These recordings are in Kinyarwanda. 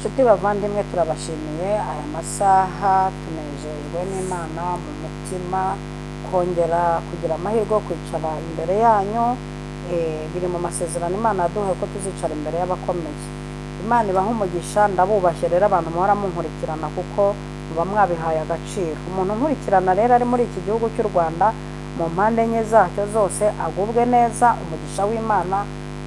Inshuti bavandimwe, turabashimiye aya masaha, tunejejwe n'Imana mu mutima kongera kugira amahirwe yo kwicara imbere yanyu. Biri mu masezerano Imana yaduhaye ko tuzicara imbere y'abakomeye. Imana ibaha umugisha. Ndabubashye rero abantu muhora munkurikirana, kuko muba mwabihaye agaciro. Umuntu unkurikirana rero ari muri iki gihugu cy'u Rwanda mu mpande enye zacyo zose, agubwe neza, umugisha w'Imana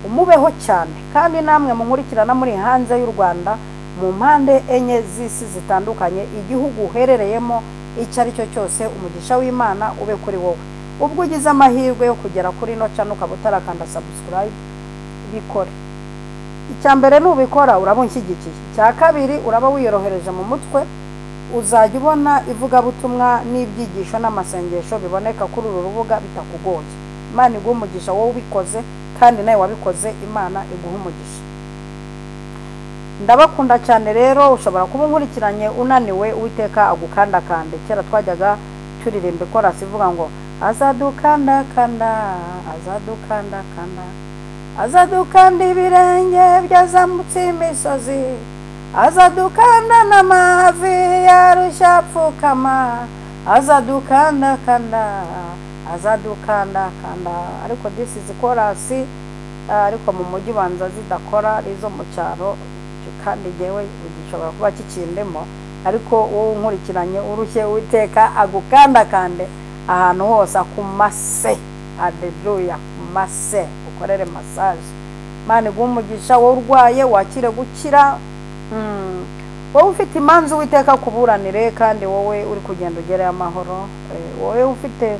umubeho cyane. Kandi namwe munkurikirana muri hanze y'u Rwanda mu mpande enye z'isi zitandukanye, igihugu uherereyemo icyo ari cyo cyose, umugisha w'Imana ube kuri wowe. Ubwo ugize amahirwe yo kugera kuri ino channel ukaba utarakanda subscribe, bikore. Icya mbere nubikora uraba unshyigikiye, icya kabiri uraba wiyorohereje mu mutwe, uzajya ubona ivugabutumwa n'ibyigisho n'amasengesho biboneka kuri uru rubuga bitakugoye. Imana iguhe umugisha wowe ubikoze, kandi nawe wabikoze Imana iguhe umugisha. Ndabakunda cyane rero. Ushobora kuba unkurikiranye unaniwe, Uwiteka agukandakande. Kera twajyaga turirimba ikorasi ivuga ngo azadukandakanda, azadukandakanda, azadukanda ibirenge byazamutse imisozi, azadukanda n'amavi yarushya apfukama, azadukandakanda, azadukandakanda. Ariko disi zikorasi ariko mu mujyi banza zidakora, izo mu cyaro, kandi jyewe gishobora kuba kikindemo. Ariko wowe unkurikiranye urushye, Uwiteka agukandakande ahantu hose, akumase. Haleluya, kumase, ukorere massage. Imana iguhe umugisha. Wowe urwaye wakire gukira, wowe ufite imanza Uwiteka akuburanire, kandi wowe uri kugenda ugereyo amahoro. Wowe ufite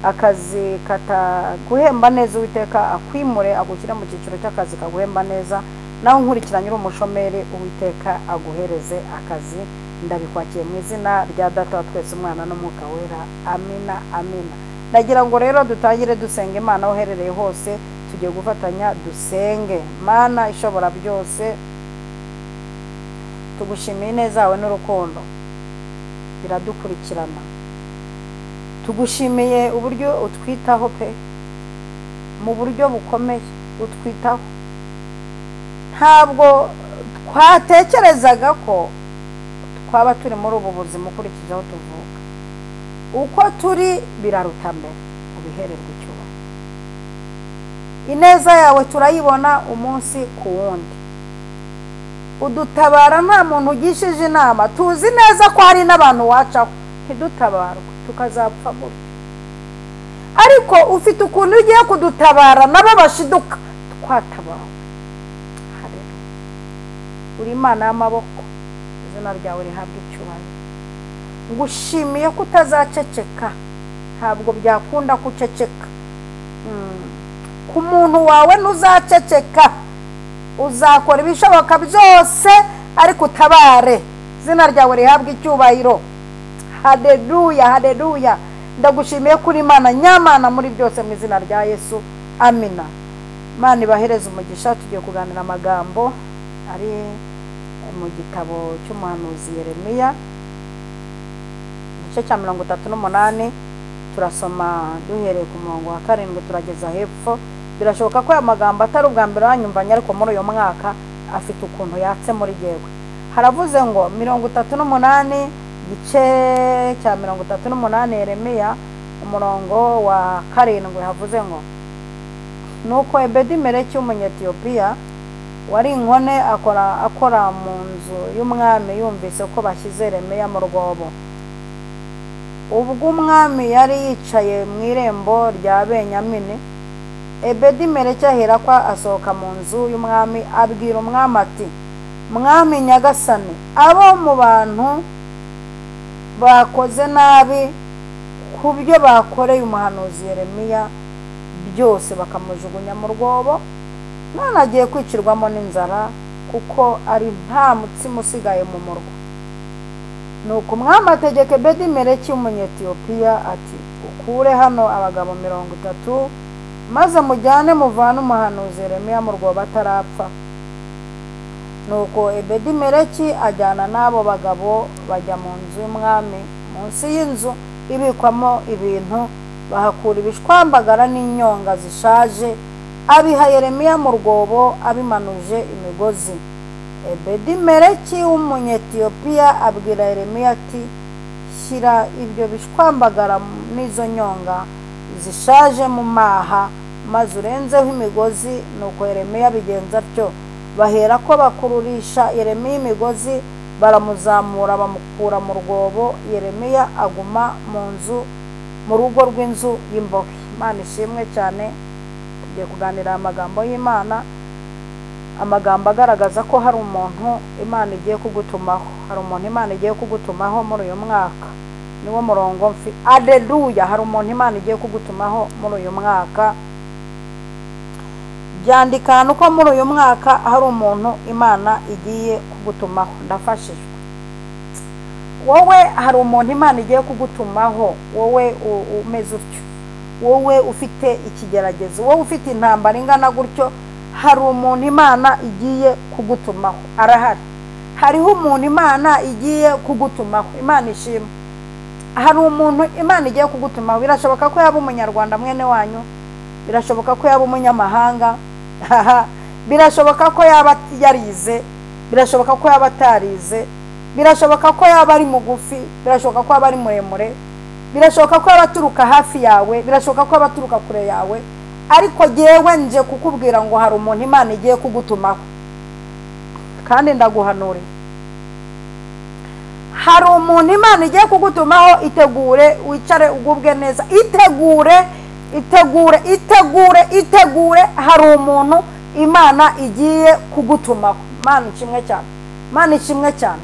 akazi kataguhemba neza, Uwiteka akwimure agushyire mu cyiciro cy'akazi kaguhemba neza. Nawe nkurikiranye uri umushomeri, Uwiteka aguhereze akazi. Ndabikwakiye mu izina rya Data wa twese, Umwana n'Umwuka Wera. Amina, amina. Ndagira ngo rero dutangire dusenga Imana. Aho uherereye hose tugiye gufatanya dusenge. Mana ishobora byose, tugushimiye ineza yawe n'urukundo biradukurikirana. Tugushimiye uburyo utwitaho pe, mu buryo bukomeye utwitaho. Ntabwo twatekerezaga ko twaba turi muri ubu buzima ukurikije aho tuvuka. Uko turi biraruta mbere, ubihererwe icyubahiro. Ineza yawe turayibona umunsi ku wundi, udutabara nta muntu ugishije inama. Tuzi neza ko hari n'abantu wacaho ntidutabarwe tukazapfa gutyo, ariko ufite ukuntu ugiye kudutabara nabo bashiduka twatabawe. Haleluya, uri Imana y'amaboko, izina ryawe rihabwa icyubahiro. Ngushimiye ko utazaceceka, ntabwo byakunda kuceceka. Ku muntu wawe ntuzaceceka, uzakora ibishoboka byose ariko utabare. Izina ryawe rihabwa icyubahiro. Haleluya, haleluya. Ndagushimiye kuri Imana nyamana muri byose, mu izina rya Yesu, amina. Imana ibahereze umugisha. Tugiye kuganira amagambo ari mu gitabo cy'umuhanuzi Yeremiya, igice cya 38. Turasoma duhereye ku murongo wa 7 turageza hepfo. Birashoboka ko aya magambo atari ubwa mbere wanyumvanye, ariko muri uyu mwaka afite ukuntu yatse muri jyewe. Haravuze ngo 38, igice cya 38 Yeremiya, umurongo wa 7, havuze ngo nuko Ebedi-Meleki w'Umunyetiyopiya wari inkone akora mu nzu y'umwami yumvise ko bashyize Yeremiya mu rwobo. Ubwo umwami yari yicaye mu irembo rya Benyamini, Ebedi-Meleki aherako asohoka mu nzu y'umwami abwira umwami ati: Mwami nyagasani, abo mu bantu bakoze nabi ku byo bakoreye umuhanuzi Yeremiya byose bakamujugunya mu rwobo, none agiye kwicirwamo n'inzara, kuko ari nta mutsima usigaye mu murwa. Nuko umwami ategeka Ebedi-Meleki w'Umunyetiyopiya ati: ukure hano abagabo 30, maze mujyane muvane umuhanuzi Yeremiya mu rwobo atarapfa. Nuko Ebedi-Meleki ajyana n'abo bagabo bajya mu nzu y'umwami, munsi y'inzu ibikwamo ibintu, bahakura ibishwambagara n'inyonga zishaje, abiha Yeremiya mu rwobo abimanuje imigozi. Ebedimeleki w'Umunyetiyopiya abwira Yeremiya ati shyira ibyo bishwambagara n'izo nyonga zishaje mu maha, maze urenzeho imigozi. Nuko Yeremiya abigenza atyo. Bahera ko bakururisha Yeremiya imigozi, baramuzamura bamukura mu rwobo. Yeremiya aguma mu nzu, mu rugo rw'inzu y'imbohe. Imana ishimwe cyane. Tugiye kuganira amagambo y'Imana, amagambo agaragaza ko hari umuntu Imana igiye kugutumaho. Hari umuntu Imana igiye kugutumaho muri uyu mwaka. Niwo murongo mfi. Aleluya! Hari umuntu Imana igiye kugutumaho muri uyu mwaka. Byandika uko muri uyu mwaka hari umuntu Imana igiye kugutumaho. Ndafashijwe. Wowe hari umuntu Imana igiye kugutumaho, wowe umeze utyo, wowe ufite ikigeragezo, wowe ufite intambara ingana gutyo, hari umuntu Imana igiye kugutumaho. Arahari. Hariho umuntu Imana igiye kugutumaho. Imana ishimwe. Hari umuntu Imana igiye kugutumaho. Birashoboka ko yaba umunyarwanda mwene wanyu, birashoboka ko yaba umunyamahanga, birashoboka ko yaba yarize, birashoboka ko yaba atarize, birashoboka ko yaba ari mugufi, birashoboka ko yaba ari muremure, birashoboka ko yaba aturuka hafi yawe, birashoboka ko yaba aturuka kure yawe. Ariko jyewe nje kukubwira ngo hari umuntu Imana igiye kugutumaho, kandi ndaguhanuriye. Hari umuntu Imana igiye kugutumaho. Itegure, wicare ugubwe neza. Itegure, itegure, itegure, itegure. Hari umuntu Imana igiye kugutumaho. Imana ishimwe cyane. Imana ishimwe cyane.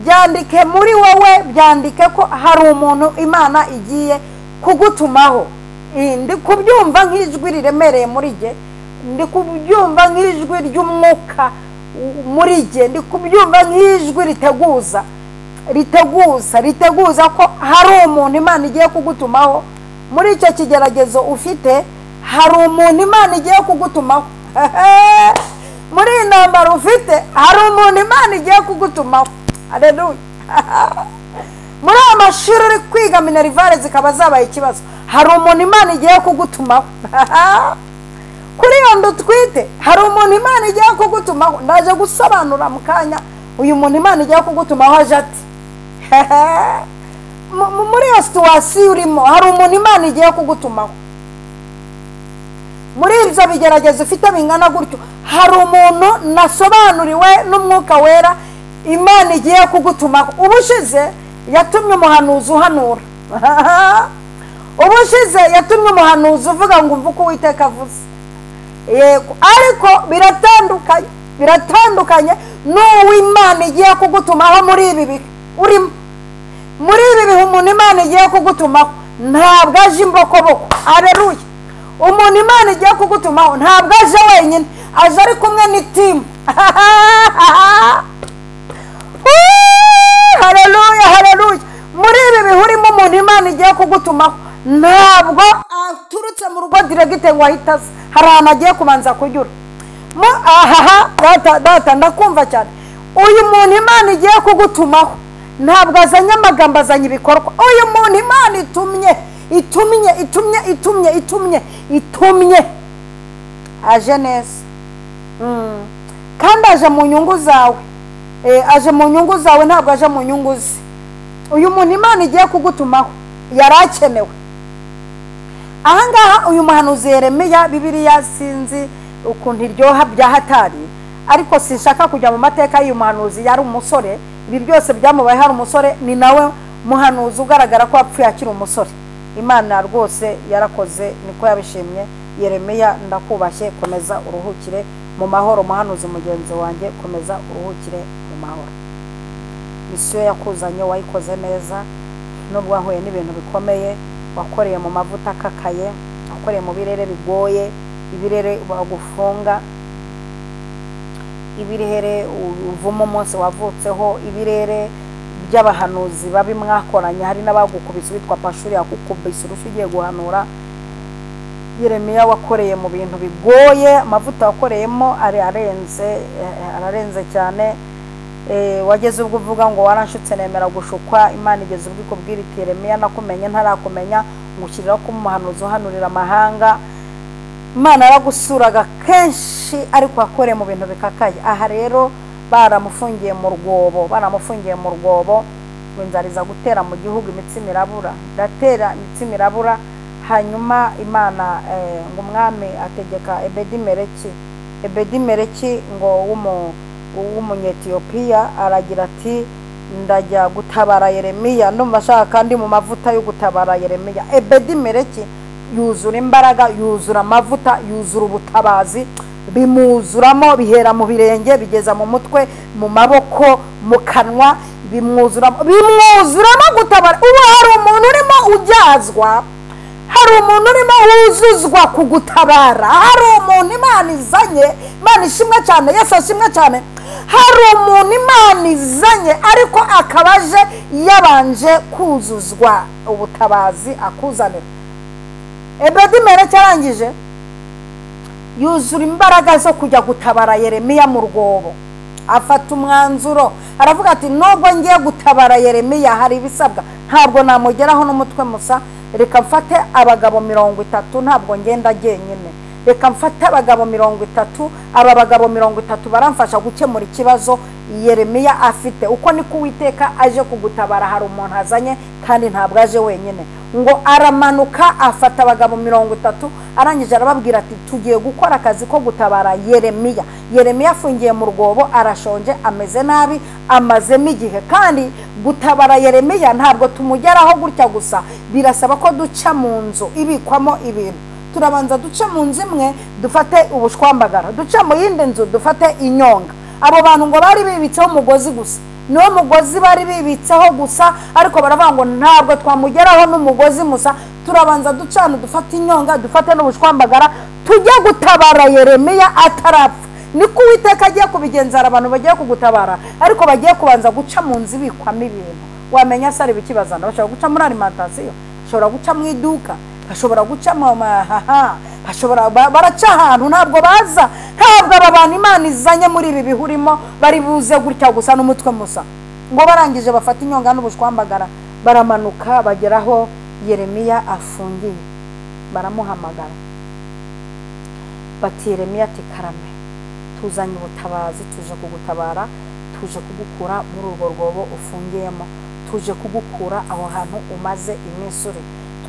Byandike muri wowe, byandike ko hari umuntu Imana igiye kugutumaho. Ndi kubyumva nk'ijwi riremereye muri jye, ndi kubyumva nk'ijwi ry'umwuka muri jye, ndi kubyumva nk'ijwi riteguza, riteguza, riteguza ko hari umuntu Imana igiye kugutumaho. Muri icyo kigeragezo ufite, hari umuntu Imana igiye kugutumaho. Muri iyi ntambara ufite, hari umuntu Imana igiye kugutumaho. Haleluya. Muri aya mashuri uri kwiga minerivare zikaba zabaye ikibazo, hari umuntu Imana igiye kugutumaho. Kuri iyo nda utwite, hari umuntu Imana igiye kugutumaho. Ndaje gusobanura mu kanya uyu muntu Imana igiye kugutumaho aje ati. Muri iyo situwasiyo urimo, hari umuntu Imana igiye kugutumaho. Muri ibyo bigeragezo ufite bingana gutyo, hari umuntu nasobanuriwe n'umwuka wera Imana igiye kugutumaho. Ubushize yatumye umuhanuzi uhanura. Ubushize yatumye umuhanuzi uvuga ngo umva uko Uwiteka avuze. Yego, ariko biratandukanye, biratandukanye n'uwo Imana igiye kugutumaho muri ibi bihe urimo. Muri ibi bihe umuntu Imana igiye kugutumaho ntabwo aje imbokoboko. Aleluya. Umuntu Imana igiye kugutumaho ntabwo aje wenyine, aje ari kumwe n'itimu. Haleluya, haleluya. Muri ibi bihe urimo umuntu Imana igiye kugutumaho ntabwo aturutse mu rugo diregite ngo ahite aza, hari ahantu agiye kubanza kunyura. Ahaha, data, data, ndakumva cyane. Uyu muntu Imana igiye kugutumaho ntabwo azanye amagambo, azanye ibikorwa. Uyu muntu Imana itumye, itumye, itumye, itumye, itumye, itumye, aje neza. Kandi aje mu nyungu zawe. Aje mu nyungu zawe, ntabwo aje mu nyungu ze. Uyu muntu Imana igiye kugutumaho yarakenewe. Ahangaha uyu muhanuzi Yeremiya, Bibiliya sinzi ukuntu iryoha bya hatari, ariko sinshaka kujya mu mateka y'uyu muhanuzi. Yari umusore, ibi byose byamubaye hari umusore, ni nawe muhanuzi ugaragara ko apfuye akiri umusore. Imana rwose yarakoze, niko yabishimye. Yeremiya ndakubashye, komeza uruhukire mu mahoro. Muhanuzi mugenzi wanjye, komeza uruhukire mu mahoro. Misiyo yakuzanye wayikoze neza, nubwo wahuye n'ibintu bikomeye, wakoreye mu mavuta akakaye, wakoreye mu birere bigoye, ibirere bagufunga, ibirere uvuma umunsi wavutseho, ibirere by'abahanuzi babi mwakoranye, hari n'abagukubise witwa Pashuri yakukubise urushyi ugiye guhanura. Yeremiya wakoreye mu bintu bigoye, amavuta wakoreyemo ararenze, ararenze cyane. Wageze ubwo uvuga ngo waranshutse nemera gushukwa. Imana igeze ubwo ikubwira iti Yeremiya nakumenye ntarakumenya, ngushyiriraho kuba umuhanuzi uhanurira amahanga. Imana yaragusuraga kenshi, ariko wakoreye mu bintu bikakaye. Aha rero Baramufungiye mu rwobo, baramufungiye mu rwobo, ngo inzara iza gutera mu gihugu, imitsima irabura, iratera, imitsima irabura. Hanyuma Imana ngo umwami ategeka Ebedimeleki, Ebedimeleki ngo w'umunyetiyopiya, aragira ati ndajya gutabara Yeremiya, ndumva ashaka kandi mu mavuta yo gutabara Yeremiya. Ebedimeleki yuzura imbaraga, yuzura amavuta, yuzura ubutabazi, bimuzuramo, bihera mu birenge bigeza mu mutwe, mu maboko, mu kanwa, bimwuzuramo, bimwuzuramo gutabara. Ubu hari umuntu urimo ujyazwa, hari umuntu urimo wuzuzwa kugutabara, hari umuntu Imana izanye. Imana ishimwe cyane, Yesu ashimwe cyane. Hari umuntu Imana izanye, ariko akaba aje yabanje kuzuzwa ubutabazi akuzanira. Ebedimeleki arangije yuzura imbaraga zo kujya gutabara Yeremiya mu rwobo. Afata umwanzuro, aravuga ati nubwo ngiye gutabara Yeremiya hari ibisabwa, ntabwo namugeraho n'umutwe musa, reka mfate abagabo 30, ntabwo ngenda jyenyine, reka mfate abagabo 30, aba bagabo 30 baramfasha gukemura ikibazo Yeremiya afite. Uko niko Uwiteka aje kugutabara, hari umuntu azanye kandi ntabwo aje wenyine. Ngo aramanuka afata abagabo 30, arangije arababwira ati tugiye gukora akazi ko gutabara Yeremiya. Yeremiya afungiye mu rwobo, arashonje, ameze nabi, amazemo igihe. Kandi gutabara Yeremiya ntabwo tumugeraho gutya gusa, birasaba ko duca mu nzu ibikwamo ibintu. Turabanza duce mu nzu imwe dufate ubushwambagara, duce mu yindi nzu dufate inyonga. Abo bantu ngo bari bibitseho umugozi gusa, niwo mugozi bari bibitseho gusa, ariko baravuga ngo ntabwo twamugeraho n'umugozi musa, turabanza ducana dufate inyonga, dufate n'ubushwambagara, tujye gutabara Yeremiya atarapfa. Niko Uwiteka agiye kubigenzara, abantu bagiye kugutabara ariko bagiye kubanza guca mu nzu ibikwamo ibintu. Wamenya se ari bikibazana, bashobora guca muri alimentation, bashobora guca mu iduka, bashobora guca mu mahaha, bashobora baraca ahantu, ntabwo baza, ntabwo aba bantu Imana izanye muri ibi bihurimo bari buze gutya gusa n'umutwe musa. Ngo barangije bafata inyonga n'ubushwambagara, baramanuka bageraho Yeremiya afungiye, baramuhamagara bati Yeremiya ati karame, tuzanye ubutabazi, tuje kugutabara, tuje kugukura muri urwo rwobo ufungiyemo, tuje kugukura aho hantu umaze iminsi uri.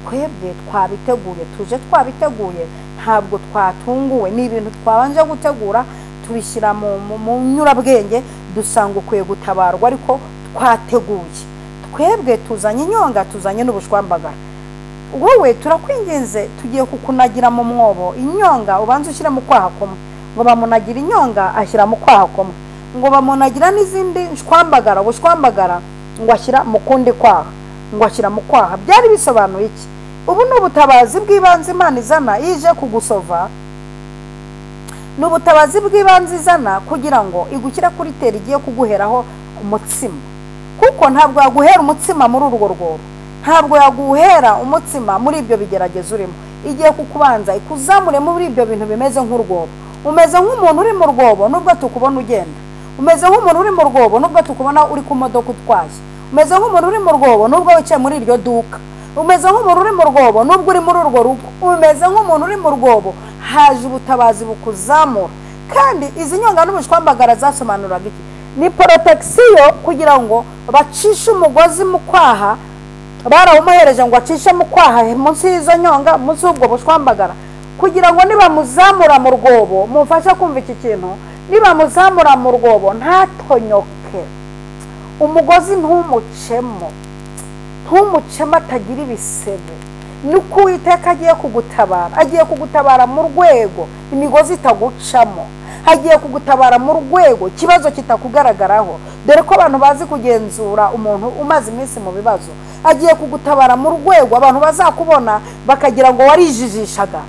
Twebwe twabiteguye, tuje twabiteguye, ntabwo twatunguwe, ni ibintu twabanje gutegura, tubishyira mu nyurabwenge, dusanga ukwiye gutabarwa ariko twateguye. Twebwe tuzanye inyonga, tuzanye n'ubushwambagara, wowe turakwinginze tugiye kukunagira mu mwobo, inyonga ubanze ushyire mu kwaha kumwe. Ngo bamunagira inyonga ashyira mu kwaha kumwe, ngo bamunagira n'izindi nshwambagara, ubushwambagara ngo ashyira mu kundi kwaha, ngo ashyira mu kwaha. Byari bisobanuye iki? Ubu ni ubutabazi bw'ibanze Imana izana ije kugusova, ni ubutabazi bw'ibanze izana kugira ngo igushyire kuri teri igiye kuguheraho umutsima. Kuko ntabwo yaguhera umutsima muri urwo rwobo, ntabwo yaguhera umutsima muri ibyo bigeragezo urimo. Igiye kukubanza ikuzamure muri ibyo bintu bimeze nk'urwobo. Umeze nk'umuntu uri mu rwobo nubwo tukubona ugenda, umeze nk'umuntu uri mu rwobo nubwo tukubona uri ku modoka utwaye, umeze nk'umuntu uri mu rwobo nubwo wicaye muri iryo duka, umeze nk'umuntu uri mu rwobo nubwo uri muri urwo rugo, umeze nk'umuntu uri mu rwobo. Haje ubutabazi bukuzamura. Kandi izi nyonga n'ubushwambagara zasobanuraga iki? Ni protection kugira ngo bacishe umugozi mu kwaha, barawumuhereje ngo acishe mu kwaha munsi y'izo nyonga, munsi y'ubwo bushwambagara, kugira ngo nibamuzamura mu rwobo, mumfashe kumva iki kintu, nibamuzamura mu rwobo ntatonyoke, umugozi ntumucemo, ntumucemo atagira ibisebe. Niko Uwiteka agiye kugutabara, agiye kugutabara mu rwego imigozi itagucamo, agiye kugutabara mu rwego ikibazo kitakugaragaraho. Dore ko abantu bazi kugenzura umuntu umaze iminsi mu bibazo. Agiye kugutabara mu rwego abantu bazakubona bakagira ngo warijijishaga.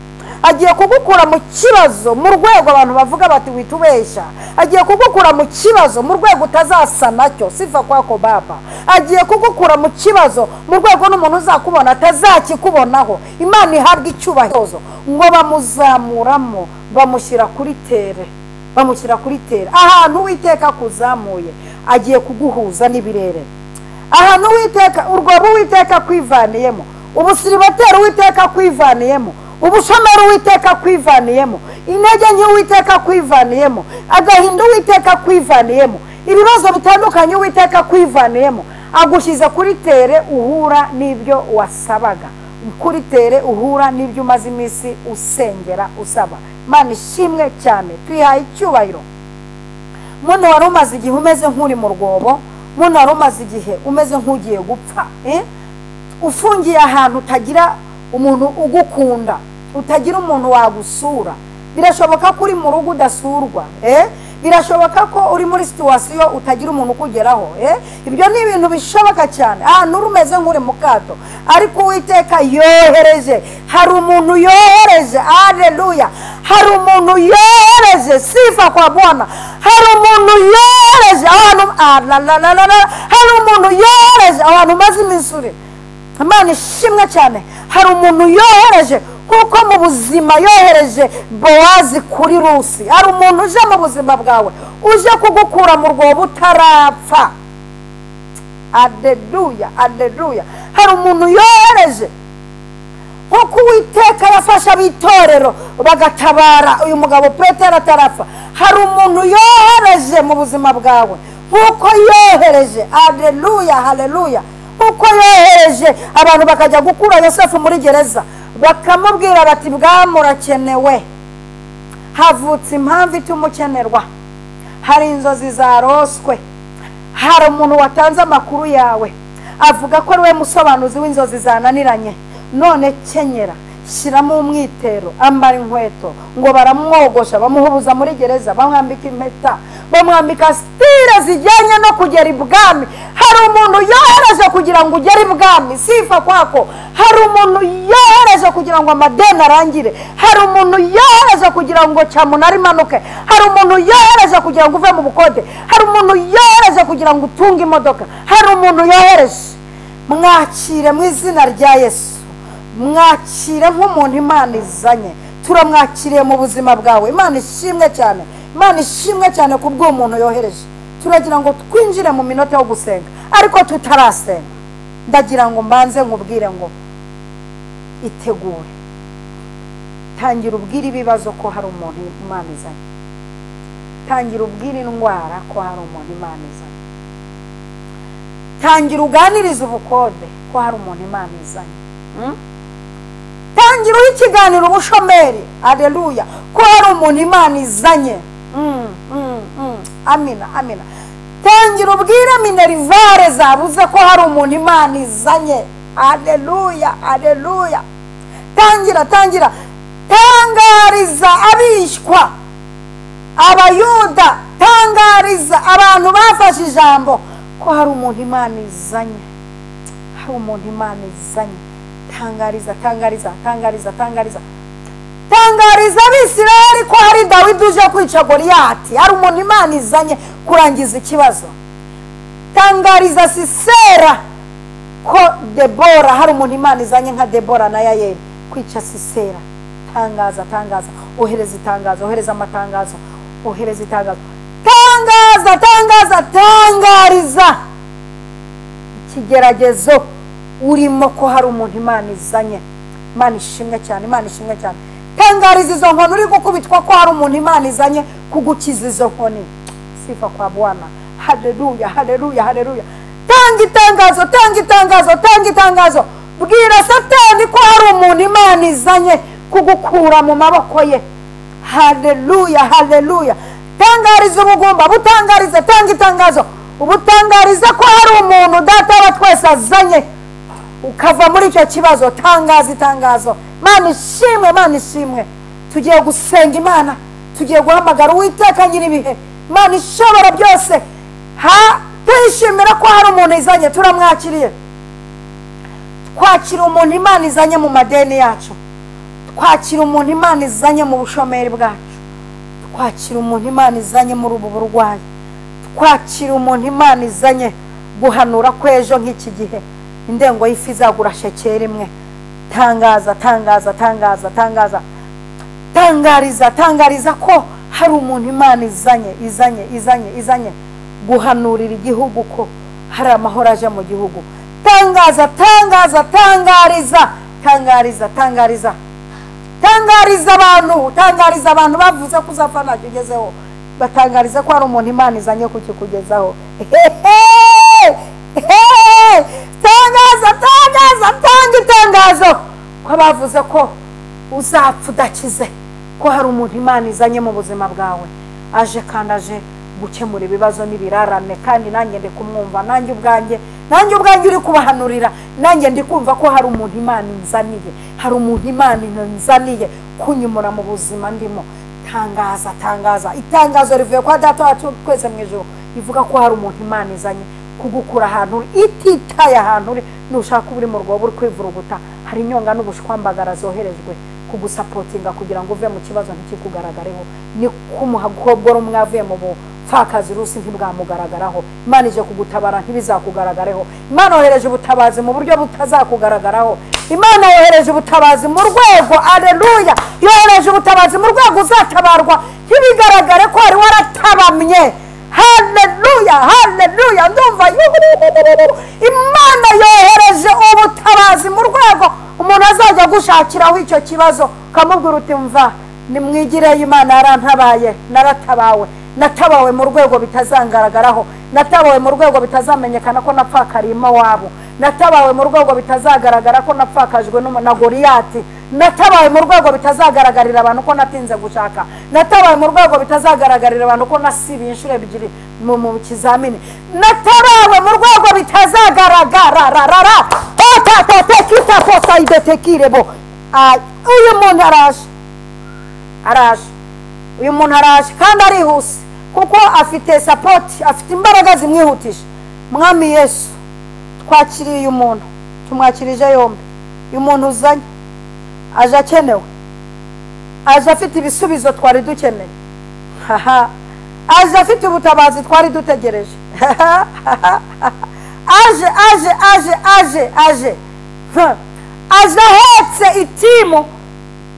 Agiye kugukura mu kibazo mu rwego abantu bavuga bati witubeshya. Agiye kugukura mu kibazo mu rwego utazasa nacyo, sifa kwako baba. Agiye kugukura mu kibazo mu rwego n'umuntu uzakubona atazakikubonaho. Imana ihabwa icyubahiro. Ngo bamuzamuramo, bamushyira kuri tere, bamushyira kuri tere. Ahantu Uwiteka kuzamuye agiye kuguhuza n'ibirere. Ahantu Uwiteka urwobo Uwiteka kwivaniyemo, ubusiribateri Uwiteka kwivaniyemo, Ubushomeri Uwiteka akwivaniyemo, intege nke Uwiteka akwivaniyemo, agahinda Uwiteka akwivaniyemo, ibibazo bitandukanye Uwiteka akwivaniyemo, agushyize kuri tere uhura n'ibyo wasabaga, kuri tere uhura n'ibyo umaze iminsi usengera usaba. Imana ishimwe cyane, twihaye icyubahiro. Muntu wari umaze igihe umeze nk'uri mu rwobo, muntu wari umaze igihe umeze nk'ugiye gupfa, ufungiye ahantu utagira umuntu ugukunda, utagira umuntu wagusura. Birashoboka ko uri mu rugo udasurwa, birashoboka ko uri muri situwasiyo utagira umuntu ukugeraho, ibyo ni ibintu bishoboka cyane. Ahantu uri umeze nk'uri mu kato, ariko Uwiteka yohereje, hari umuntu yohereje, aleluya, hari umuntu yohereje, sifa kwa Bwana, hari umuntu yohereje ahantu, hari umuntu yohereje ahantu umaze iminsi uri. Imana ishimwe cyane, hari umuntu yohereje kuko mu buzima yohereje Bowazi kuri Rusi. Hari umuntu uje mu buzima bwawe, uje kugukura mu rwobo utarapfa. Aleluya, aleluya. Hari umuntu yohereje nkuko Uwiteka yafashe ab'itorero bagatabara uyu mugabo Petero atarapfa. Hari umuntu yohereje mu buzima bwawe nkuko yohereje, aleluya, haleluya, nkuko yohereje abantu bakajya gukura Yosefu muri gereza, bakamubwira bati bwamurakenewe, havutse impamvu ituma ukenerwa, hari inzozi zaroswe, hari umuntu watanze amakuru yawe avuga ko ari we musobanuzi w'inzozi zananiranye, none kenyera, shyiramo umwitero, ambara inkweto. Ngo baramwogosha, bamuhubuza muri gereza, bamwambika impeta, bamwambika stile zijyanye no kugera ibwami. Hari umuntu yohereje kugira ngo ugere ibwami, sifa kwako. Hari umuntu yohereje kugira ngo amadeni arangire, hari umuntu yohereje kugira ngo cyamunara imanuke, hari umuntu yohereje kugira ngo uve mu bukode, hari umuntu yohereje kugira ngo utunge imodoka, hari umuntu yohereje. Mwakire mu izina rya Yesu, mwakire nk'umuntu Imana izanye. Turamwakiriye mu buzima bwawe. Imana ishimwe cyane, Imana ishimwe cyane kubw'uwo muntu yohereje. Turagira ngo twinjire mu minota yo gusenga, ariko tutarasenga ndagira ngo mbanze nkubwire ngo itegure, tangira ubwire ibibazo ko hari umuntu Imana izanye, tangira ubwire indwara ko hari umuntu Imana izanye, tangira uganirize ubukode ko hari umuntu Imana izanye, tangira uhe ikiganiro ubushomeri, aleluya, ko hari umuntu Imana izanye. Amina, amina. Tangira ubwire minerivare zabuze ko hari umuntu Imana izanye. Aleluya, aleluya. Tangira, tangira, tangariza abishwa abayuda, tangariza abantu bafashe ijambo ko hari umuntu Imana izanye, hari umuntu Imana izanye. Tangariza, tangariza, tangariza, tangariza, tangariza Abisirayeli ko hari Dawidi uje kwica Goliyati, hari umuntu Imana izanye kurangiza ikibazo. Tangariza Sisera ko Debora, hari umuntu Imana izanye nka Debora na Yayeli kwica Sisera. Tangaza, tangaza, ohereza itangazo, ohereza amatangazo, ohereza itangazo. Tangaza, tangaza, tangariza ikigeragezo urimo ko hari umuntu Imana izanye. Imana ishimwe cyane, Imana ishimwe cyane. Tangariza izo nkoni uri gukubitwa ko hari umuntu Imana izanye kugukiza izo nkoni. Sifa kwa Bwana. Haleluya, haleluya, haleluya. Tanga itangazo, tanga itangazo, tanga itangazo. Bwira Satani ko hari umuntu Imana izanye kugukura mu maboko ye. Haleluya, haleluya. Tangariza ubugumba, butangarize, tanga itangazo. Ubutangariza ko hari umuntu Data wa twese azanye ukava muri icyo kibazo. Tangaza itangazo. Imana ishimwe, Imana ishimwe. Tugiye gusenga Imana, tugiye guhamagara Uwiteka nyir'ibihe, Imana ishobora byose. Tuyishimira ko hari umuntu izanye, turamwakiriye. Twakira umuntu Imana izanye mu madeni yacu, twakira umuntu Imana izanye mu bushomeri bwacu, twakira umuntu Imana izanye muri ubu burwayi, twakira umuntu Imana izanye guhanura kw'ejo nk'iki gihe indengo y'ifi izagura shekeri imwe. Tangaza, tangaza, tangaza, tangaza, tangariza, tangariza ko hari umuntu Imana izanye, izanye, izanye, izanye guhanurira igihugu ko hari amahoro aje mu gihugu. Tangaza, tangaza, tangariza, tangariza, tangariza. Tangariza abantu, tangariza abantu bavuze ko uzapfa ntacyo ugezeho, batangariza ko hari umuntu Imana izanye kukikugezaho. Tangaza, tangaza, tanga itangazo ko bavuze ko uzapfa udakize, ko hari umuntu Imana izanye mu buzima bwawe, aje kandi aje gukemura ibibazo n'ibirarane. Kandi nanjye ndi kumwumva, nanjye ubwanjye uri kubahanurira, nanjye ndi kumva ko hari umuntu Imana inzaniye, hari umuntu Imana inzaniye kunyumura mu buzima ndimo. Tangaza, tangaza itangazo rivuye kwa Data wacu twese mu ijuru, rivuga ko hari umuntu Imana izanye kugukura ahantu uri, ititaye ahantu uri. Nushaka uri mu rwobo uri kwivuruguta, hari inyonga n'ubushwambagara zoherejwe kugusapotinga kugira ngo uve mu kibazo ntikikugaragareho. Ni kumuhagobora umwavuye mu bupfakazi rusi ntibwamugaragaraho. Imana ije kugutabara ntibizakugaragareho. Imana yohereje ubutabazi mu buryo butazakugaragaraho. Imana yohereje ubutabazi mu rwego, aleluya, yohereje ubutabazi mu rwego uzatabarwa ntibigaragare ko wari waratabamye. Haleluya, haleluya. Ndumva Imana yohereje ubutabazi mu rwego umuntu azajya gushakiraho icyo kibazo, ukamubwira uti mva nimwigireyo, Imana yarantabaye, naratabawe, natabawe mu rwego bitazangaragaraho, natabawe mu rwego bitazamenyekana ko napfakariye wabo, natabawe mu rwego bitazagaragara ko napfakajwe na Goliyati, natabawe mu rwego bitazagaragarira abantu ko natinze gushaka, natabawe mu rwego bitazagaragarira abantu ko nasibiye inshuro ebyiri mu kizamini, natabawe mu rwego bitazagaragara. Uyu muntu araje, araje, uyu muntu araje kandi arihuse, kuko afite support, afite imbaraga zimwihutisha. Mwami Yesu, twakiriye uyu muntu, tumwakirije yombi. Uyu muntu uzanye aje akenewe, aje afite ibisubizo twari dukeneye, aje afite ubutabazi twari dutegereje, aje aje aje aje aje aje ahetse itimu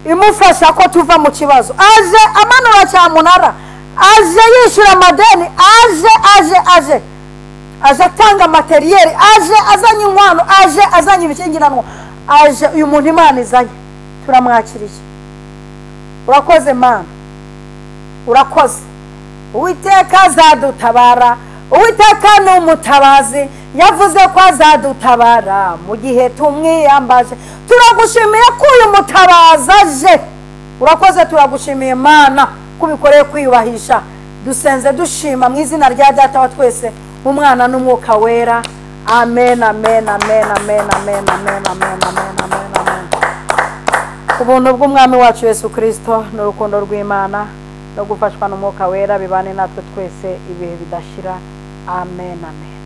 imufasha ko tuva mu kibazo, aje amanura cyamunara, aje yishyura amadeni, aje aje aje aje atanga materiyeri, aje azanye inkwano, aje azanye ibishyingiranwa, aje. Uyu muntu Imana izanye turamwakiriye. Urakoze Mana, urakoze. Uwiteka azadutabara, Uwiteka ni umutabazi, yavuze ko azadutabara mu gihe tumwiyambaje. Turagushimiye ko uyu mutabazi aje. Urakoze, turagushimiye Mana ko ubikoreye kwiyubahisha. Dusenze dushima mu izina rya Data wa twese, Umwana n'Umwuka Wera. Amen, amen, amen, amen, amen, amen, amen, amen, amen, amen. Ubuntu bw'Umwami wacu Yesu Kristo n'urukundo rw'Imana no gufashwa n'Umwuka Wera bibane natwe twese ibihe bidashira. Amen, amen.